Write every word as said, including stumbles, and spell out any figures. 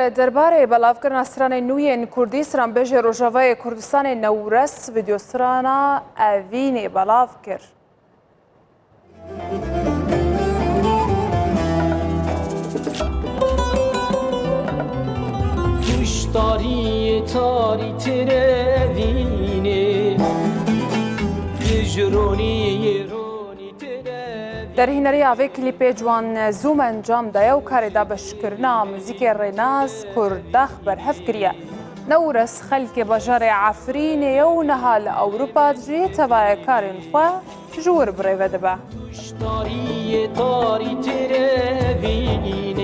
Derbarê belavkirina stranên nû yên Kurdî, stranbêjê Rojavayê Kurdistanê Newres vîdeostrana Evînê belav kir. Tuştariyê tarî tirevînê, ji ronî yê ronî tirevînê. Derhîneriya vê klîpê ciwan zûm encam daye û karê dabeşkirina muzîkê Rênas Kurdax berhev kiriye. Newres xelkê bajarê Efrînê ye û niha li Ewropa jî tevaya karên xwe ji wir bi rê ve dibe. Tuştariyê tarî tirevînê.